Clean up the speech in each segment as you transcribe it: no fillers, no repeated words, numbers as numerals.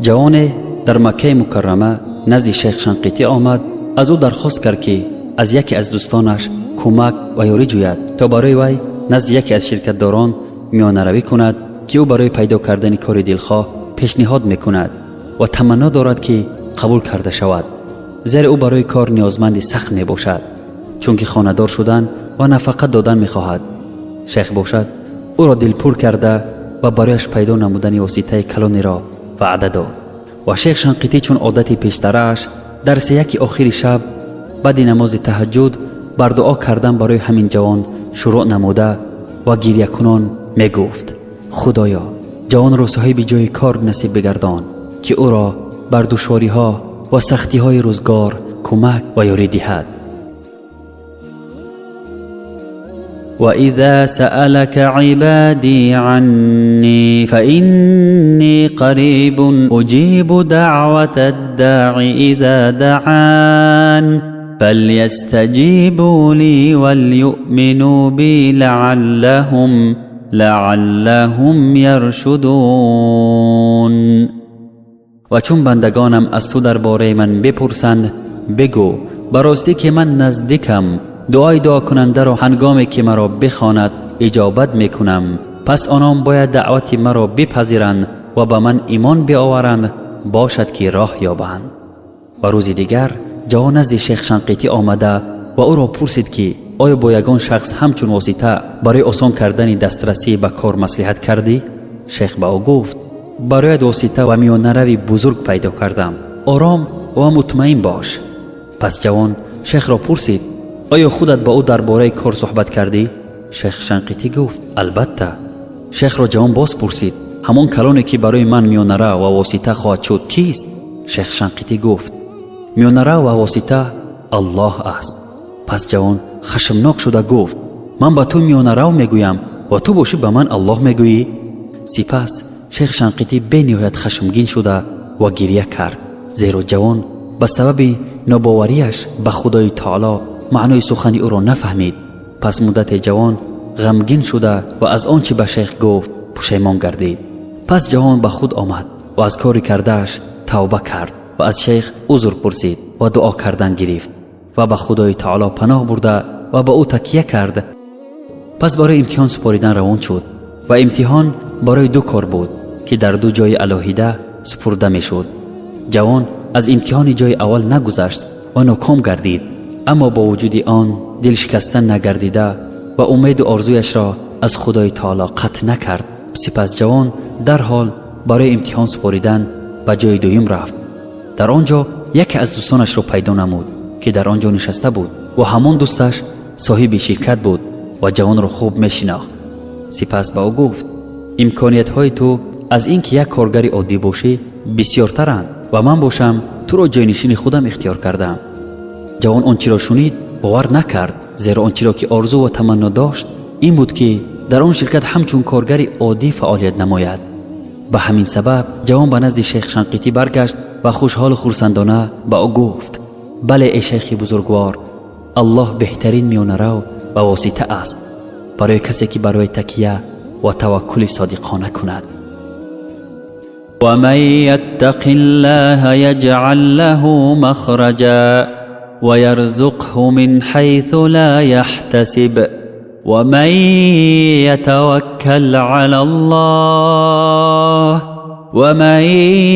Ҷавоне дар Маккаи Мукаррама назди Шайх Шанқитӣ омад, аз ӯ дархост кард, ки аз яке аз дӯстонаш кӯмак ва ёрӣ ҷӯяд, то барои вай назди яке аз ширкатдорон миёнаравӣ кунад, ки ӯ барои пайдо кардани кори дилхоҳ пешниҳод мекунад ва таманно дорад, ки қабул карда шавад, зеро ӯ барои кор ниёзманди сахт мебошад, чунки хонадор шудан ва нафақа додан мехоҳад. Шайх бошад, ӯро дилпур карда ва барояш пайдо намудани воситаи калонеро ваъда дод. Ва Шейх Шанқитӣ, чун одати пештарааш, дар сеяки охири шаб баъди намози таҳаҷҷуд бар дуо кардан барои ҳамин ҷавон шурӯъ намуда ва гирьякунон мегуфт: «Худоё, ҷавонро соҳиби ҷои кор насиб бигардон, ки ӯро бар душвориҳо ва сахтиҳои рӯзгор кӯмак ва ёрӣ диҳад». وإذا سألك عبادي عني فإني قريب أجيب دعوة الداع إذا دعان فليستجيبوا لي وليؤمنوا بي لعلهم يرشدون. Ва чун бандагонам аз ту дар бораи ман бипурсанд, бигӯ: ба ростӣ ки ман наздикам, дуои дуокунандаро ҳангоме ки маро бихонад иҷобат мекунам. Пас онон бояд даъвати маро бипазиранд ва ба ман имон биоваранд, бошад ки роҳ ёбанд. Ва рӯзи дигар ҷавон назди Шейх Шанқитӣ омада ва ӯро пурсид, ки оё бо ягон шахс ҳамчун восита барои осон кардани дастрасӣ ба кор маслиҳат кардӣ? Шейх ба ӯ гуфт: барояд восита ва миёнарави бузург пайдо кардам, ором ва мутмаин бош. Пас ҷавон шейхро пурсид: оё худат ба ӯ дар бораи кор суҳбат кардӣ? Шейх Шанқитӣ гуфт: албатта. Шейхро ҷавон боз пурсид: ҳамон калоне, ки барои ман миёнара ва восита хоҳад шуд, кист? Шейх Шанқитӣ гуфт: миёнара ва восита Аллоҳ аст. Пас ҷавон хашмнок шуда гуфт: ман ба ту миёнарав мегӯям ва ту бошӣ ба ман Аллоҳ мегӯӣ. Сипас Шейх Шанқитӣ бениҳоят хашмгин шуда ва гирья кард, зеро ҷавон ба сабаби нобоварияш ба Худои Таоло маънои сухани ӯро нафаҳмид. Пас муддате ҷавон ғамгин шуда ва аз он чӣ ба шейх гуфт пушаймон гардид. Пас ҷавон ба худ омад ва аз кори кардааш тавба кард ва аз шейх узр пурсид ва дуо кардан гирифт ва ба Худои Таоло паноҳ бурда ва ба ӯ такя кард. Пас барои имтиҳон супоридан равон шуд ва имтиҳон барои ду кор буд, ки дар ду ҷои алоҳида супурда мешуд. Ҷавон аз имтиҳони ҷои аввал нагузашт ва ноком гардид, аммо бо вуҷуди он дилшикаста нагардида ва умеду орзуяшро аз Худои Таоло қатъ накард. Сипас ҷавон дарҳол барои имтиҳон супоридан ба ҷои дуюм рафт. Дар он ҷо яке аз дӯстонашро пайдо намуд, ки дар он ҷо нишаста буд ва ҳамон дӯсташ соҳиби ширкат буд ва ҷавонро хуб мешинохт. Сипас ба ӯ гуфт: имкониятҳои ту аз ин ки як коргари оддӣ бошӣ бисёртаранд ва ман бошам туро ҷойнишини худам ихтиёр кардам. Ҷавон он чиро шунид бовар накард, зеро он чиро ки орзу ва таманно дошт ин буд, ки дар он ширкат ҳамчун коргари оддӣ фаъолият намояд. Ба ҳамин сабаб ҷавон ба назди Шейх Шанқитӣ баргашт ва хушҳолу хурсандона ба ӯ гуфт: бале, эй шайхи бузургвор, Аллоҳ беҳтарин миёнарав ва восита аст барои касе, ки барои такя ва таваккули содиқона кунад. ومن يتق الله يجعل له مخرجا ويرزقه من حيث لا يحتسب ومن يتوكل على الله ومن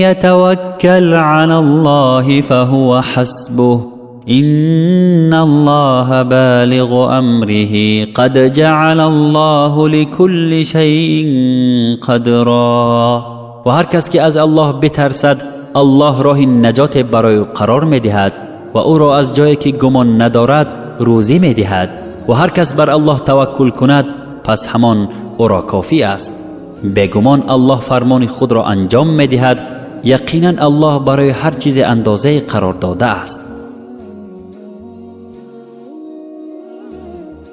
يتوكل على الله فهو حسبه إن الله بالغ أمره قد جعل الله لكل شيء قدرا. Ва ҳар кас ки аз Аллоҳ битарсад, Аллоҳ роҳи наҷоте барои ӯ қарор медиҳад ва ӯро аз ҷое ки гумон надорад рӯзӣ медиҳад. Ва ҳар кас бар Аллоҳ таваккул кунад, пас ҳамон ӯро кофӣ аст. Бегумон Аллоҳ фармони худро анҷом медиҳад. Яқинан Аллоҳ барои ҳар чизе андозае қарор додааст.